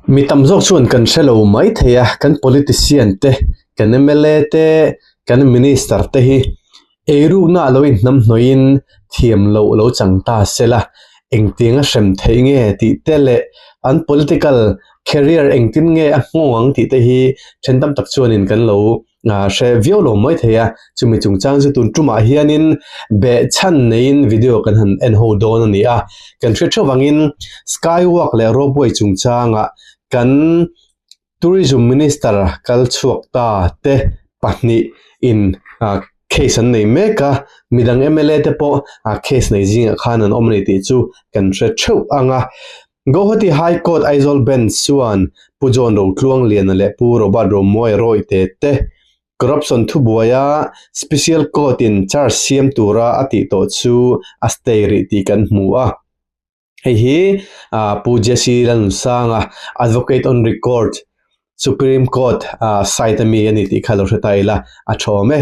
Mi tam zawk chuan kan hre lo mai thei a, kan politician te, kan mla te, kan minister te hi eirukna a lo inhnamhnawih in thiam loh lo chang ta se la, engtiang a hrem theih nge tih te leh an political career engtin nge a nghawng ang tih te hi then tam tak chuanin kan lo hre viau lo mai thei a, chumi chungchang chu tun tumah hianin behchhan neiin video kan han en ho dawn a ni a, kan hre theuh vangin skywalk leh ropeway chungchangah kan tourism minister kal chhuak ta te pahnih in case an nei mek a, midang mla te pawh case nei zingah khan an awm a ni tih chu kan hre theuh ang a. Guwahati High Court Aizawl Bench chuan Pu John Rotluangliana leh Pu Robert Romawia Rawite te corruption thubuaia Special Court in charge siam tura a tih tawh chu a stay rih tih kan hmu a. Hei hi Pu Jesse Lalnunsanga, Advocate on Record, Supreme Court side ami a ni tih kha lo hre ta ila a tha awm e.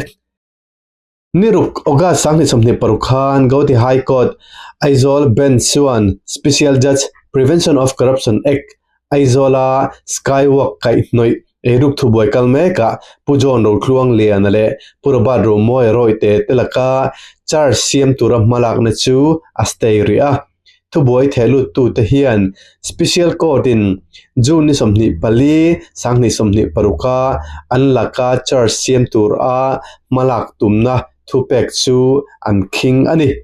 Ni ruk August 2026 khan Guwahati High Court, Aizawl Bench chuan Special Judge, Prevention of Corruption Act, Aizawla Skywalk kaihhnawih eiruk thubuai kal mekah Pu John Rotluangliana leh Pu Robert Romawia Rawite te laka charge siam tura hmalakna chu a stay rih a. Thubuai thehluttute hian Special Court-in June ni 24, 2026-a an laka charge siam tura hmalak tumna thupek chu an khing a ni.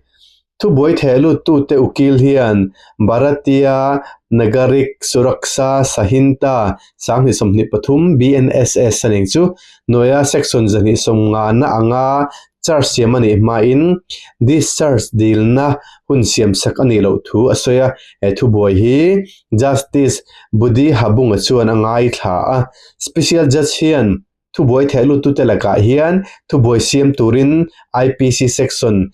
Thubuai thehluttute ukil hian Bharatiya Nagarik Suraksha Sahinta 2023, BNSS, a ning chu hnuaia Section 250 anga Charge siam a nih hmain discharge dilna hun siam sak a nih loh thu a sawi a, he thubuai hi Justice Budi Habunga chuan a ngaithla a. Special Judge hian thubuai theh luttute lakah hian thubuai siam turin IPC Section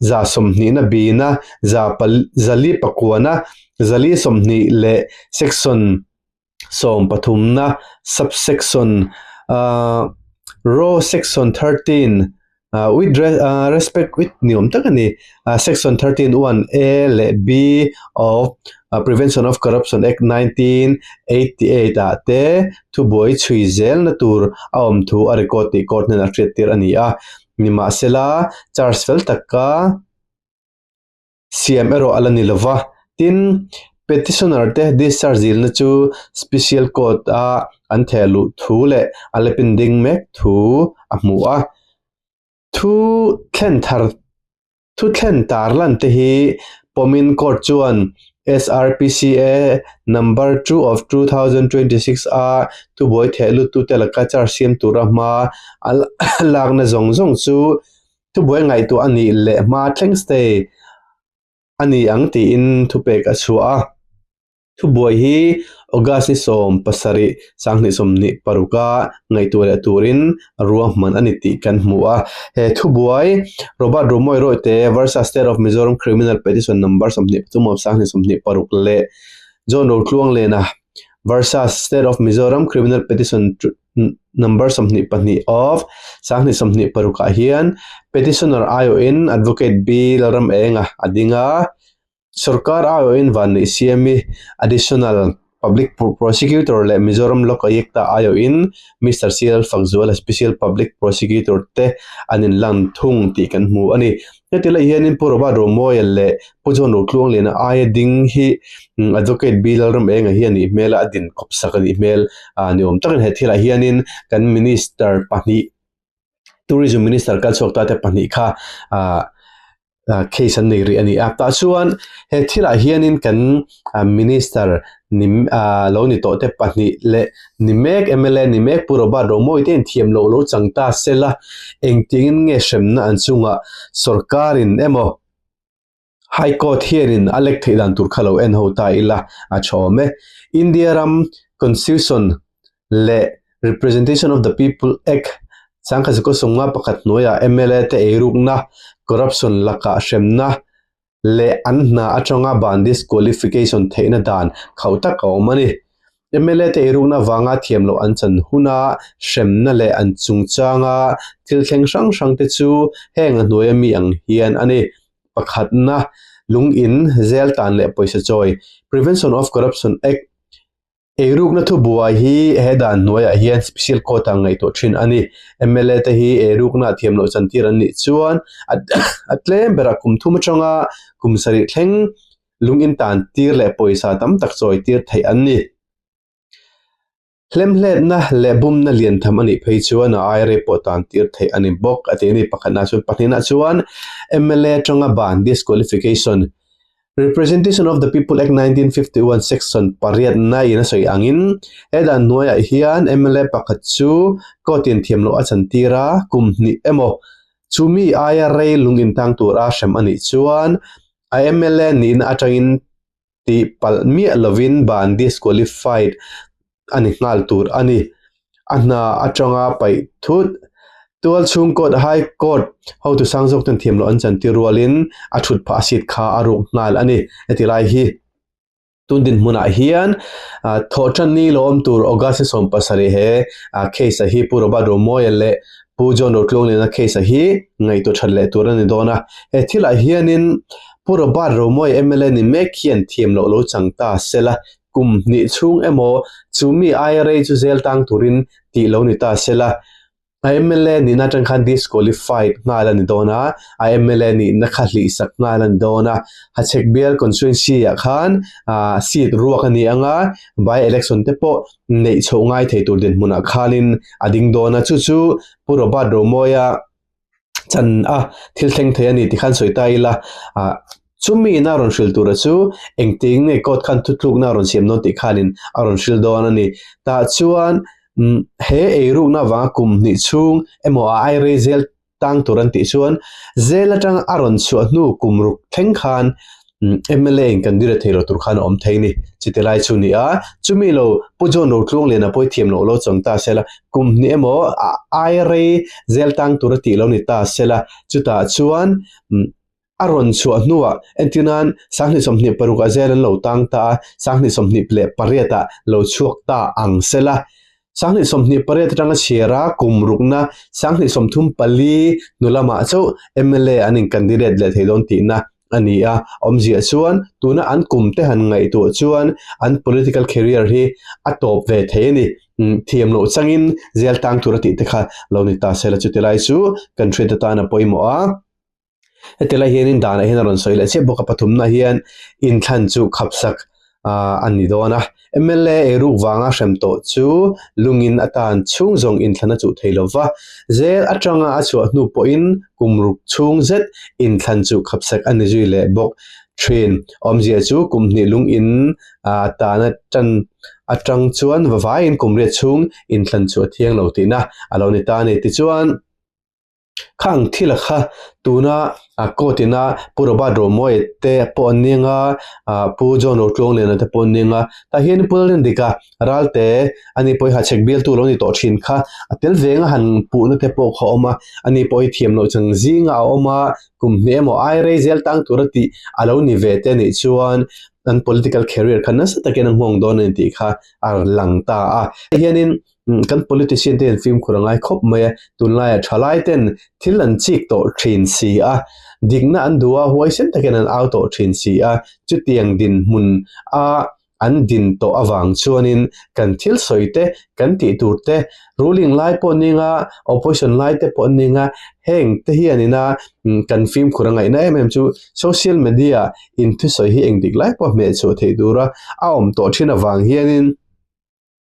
120 na bina 449 na 420 leh Section 13 na subsection row section 13 with respect with ni awm tak a ni section 13 1 a leh b of prevention of corruption act 1988 ah te thubuai chhui zelna tur a awm thu a record tih court hnenah hriat tir a ni a nimahsela charge fel taka siam erawh a la ni lo va. Tin, petitioner te discharge dilna chu Special Court a an theh luh thu leh a la pending mek thu a hmu a. Thu thlen thar thu thlen tar lan te hi pawmin court chuan SRPCA number 2 of 2026 a thubuai theh luttute laka charge siam tura hma a lakna zawng zawng chu Thubuai ngaihtuah a nih leh hma thleng stay a ni ang tiin thupek a chhuah a. Thubuai hi August ni 17, 2026 a ngaihtuah leh turin ruahman a ni tih kan hmu a. He thubuai Robert Romawia Rawite versus State of Mizoram Criminal Petition Number 23 of 2026 leh John Rotluanglena versus State of Mizoram Criminal Petition Number 22 of 2026 ah hian Petitioner aiawhin Advocate B Lalramenga a ding a, Sorkar aiawhin Vanneih Siami Additional Public Prosecutor leh Mizoram Lok Ayukta aiawhin Mister C L Fakzuala Special Public Prosecutor te an inlan thung tih kan hmu a ni. Heti lai hianin Pu Robert Romawia leh Pu John Rotluangliana aia ding hi Advocate B Lalramenga hi a nih hmel a, a din kawp sak a nih hmel a ni awm takin he thilah hianin kan Minister pahnih Tourism Minister kal chhuak ta te pahnih kha ah case an nei rih a ni a. Tah chuan he thilah hianin kan Minister ni ah lo ni tawh te pahnih leh ni mek mla ni mek Pu Robert Romawia te inthiam loh lo chang ta sela engtiangin nge hremna an chungah sorkarin emaw High Court hianin a lek theih dan tur kha lo en ho ta ila a tha awm e. India ram Constitution leh Representation of the People Act 1951 hnuaiah mla te eirukna, corruption, lakah hremna leh an hna atanga ban disqualification theihna dan khauh tak a awm a ni. Mla te eirukna vanga thiam loh an chan huna hremna leh an chungchanga thil thleng hrang hrang te chu heng a hnuaia mi ang hian a ni. Pakhatna, lung in, zel tan leh pawisa chawi, Prevention of Corruption Act. Eirukna thubuai hi he dan hnuaiah hian Special Court ah ngaihtuah thin a ni. Mla te hi eirukna thiam loh chantir an nih chuan a tlem berah kum thum atanga kum sarih thleng lung in tan tir leh pawisa tam tak chawi tir theih an ni. Hlemhletna leh bumna lian tham a nih phei chuan a aire pawh tan tir theih a ni bawk a ti a ni. Pakhatna chuan pahnihna chuan mla atanga ban disqualification Representation of the People Act 1951 Section pariatna in a sawi angin he dan hnuaiah hian mla pakhat chu court in thiam loh a chantir a, kum hnih emaw chumi aia rei lung intang tur a hrem a nih chuan a mla nihna atangin tih palh miah lovin ban disqualified a ni nghal tur a ni. A hna atanga paih thut Tualchhung Court High Court hotu sang zawk ten thiam loh an chantir rualin a thut phah a seat kha a ruk nghal a ni. Heti lai hi tun dinhmunah hian thawhtan ni lo awm tur August ni 17 he case a hi Pu Robert Romawia leh Pu John Rotluangliana case a hi ngaihtuah that leh tur a ni dawn a. He thilah hianin Pu Robert Romawia mla ni mek hian thiam loh lo chang ta sela Kum hnih chhung emaw chu mi aia rei chu zel tang turin tih lo ni ta se la, a mla nihna atang khan disqualified nghal a ni dawn a, a mla nihna kha hlihsak nghal a ni dawn a. Hachhek bial constituency ah khan seat ruak a ni ang a, by election te pawh neih chhoh ngai thei tur dinhmunah khanin a ding dawn a, chu chu Pu Robert Romawia chan a thil thleng thei a ni ti khan sawi ta ila ah chumi ina rawn hrilh tura chu engtin nge court khan thutlukna a rawn siam dawn tih khanin a rawn hrilh dawn a ni tah chuan umm he eirukna avanga kum hnih chhung emaw a ai rei zel tang tur an tih chuan zel atang a rawn chhuah hnu kum ruk thleng khan mla in kan dira thei lo tur khan a awm thei ni. Chiti lai chu ni a, chumi lo Pu John Rotluangliana pawh i thiam loh lo chawng ta sela, kum hnih emaw a ai rei zel tang tur a tih lo ni ta sela, chutah chuan a rawn chhuah hnuah entirnan 2026 ah zel an lo tang ta a, 2028 ah lo chhuak ta ang sela. 2028 atanga chhiar a kum rukna 2034 hnu lamah chauh mla an in candidate leh thei dawn tihna a ni a, awmzia chuan tuna an kum te han ngaihtuah chuan an political career hi a tawp ve thei a ni. Thiam loh changin zel tang tur a tih te kha lo ni ta se la chuti lai chu kan hriat atan a pawimawh a. Heti lai hianin danah hian a rawn sawi leh chiah bawk a, pathumna hian inthlan chu khapsak a ni dawn a. Mla eiruk vanga hrem tawh chu lungin atan chhung zawng inthlan a chuh thei lo va, zel atanga a chhuah hnu pawhin kum ruk chhung zet inthlan chu khapsak a ni zui leh bawk thin. Awmzia chu kum hnih lungin tan atan atang chuan vavaiin kum riat chhung inthlan chu a thiang lo tihna a lo ni ta a ni. Tichuan. Khang thil a kha tuna court ina Pu Robert Romawia te pawh an ning a, Pu John Rotluangliana te pawh an ning a, tah hian Pu Lalrindika Ralte ani pawh hi hachhek bialtu lo ni tawh thin kha a tel venga han puhna te pawh kha a awm a, ani pawh hi thiam loh chang zingah a awm a, kum hnih emaw ai rei zel tang tura tih a lo ni ve te anih chuan an political career kha nasa takin a nghawng dawn a ni tih kha a lang ta a. Hei hianin Kan politician te hian fimkhur a ngai khawp mai a, tunlaiah thalai ten thil an chik tawh thin si a, dikna an duh a, huaisen takin an au tawh thin si a, chutiang dinhmun a an din tawh avang chuanin kan thil sawi te, kan tih tur te, ruling lai pawh ninga, opposition lai te pawh ninga, heng te hianina kan fimkhur a ngaihna em em chu social media in thusawi hi engdik lai pawh hmehchhuah theih tura a awm tawh thin avang hianin,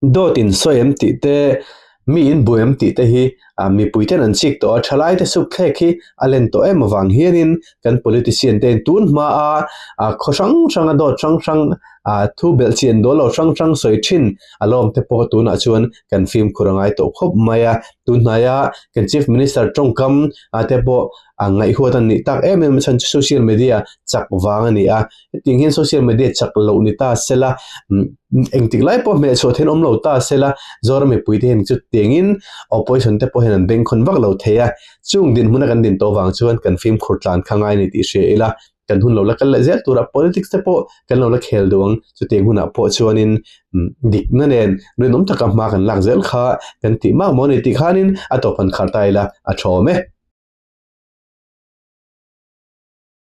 Dawt in sawi em tih te, mi in bu em tih te hi mipui ten an chik tawh a, thalai te suk thlek hi a len tawh em avang hianin kan politician te in tun hma a khaw hrang hrang a dawt hrang hrang thu belh chian dawl lo hrang hrang sawi thin a lawm te pawh tunah chuan kan fimkhur a ngai tawh khawp mai a, tun hnaia kan chief minister tawngkam te pawh a ngaihhuat a nih tak em em a chhan chu social media chak vang a ni a. Hetiang hian social media chak loh ni ta sela, engtik lai pawh hmehchhuah theih an awm lo ta sela, Zoram mipui te hian chutiangin opposition te pawh hian an bengkhawn vak lo thei a, chung dinhmuna kan din tawh vang chuan kan fimkhur tlan kha ngai a ni tih hria ila, kan hun lo la kal leh zel tura politics te pawh kan lo la khel duh ang, chutiang hunah pawh chuanin dikna nen rinawm taka hma kan lak zel kha kan tih mak maw a ni tih khanin a tawp han khar ta ila a tha awm e.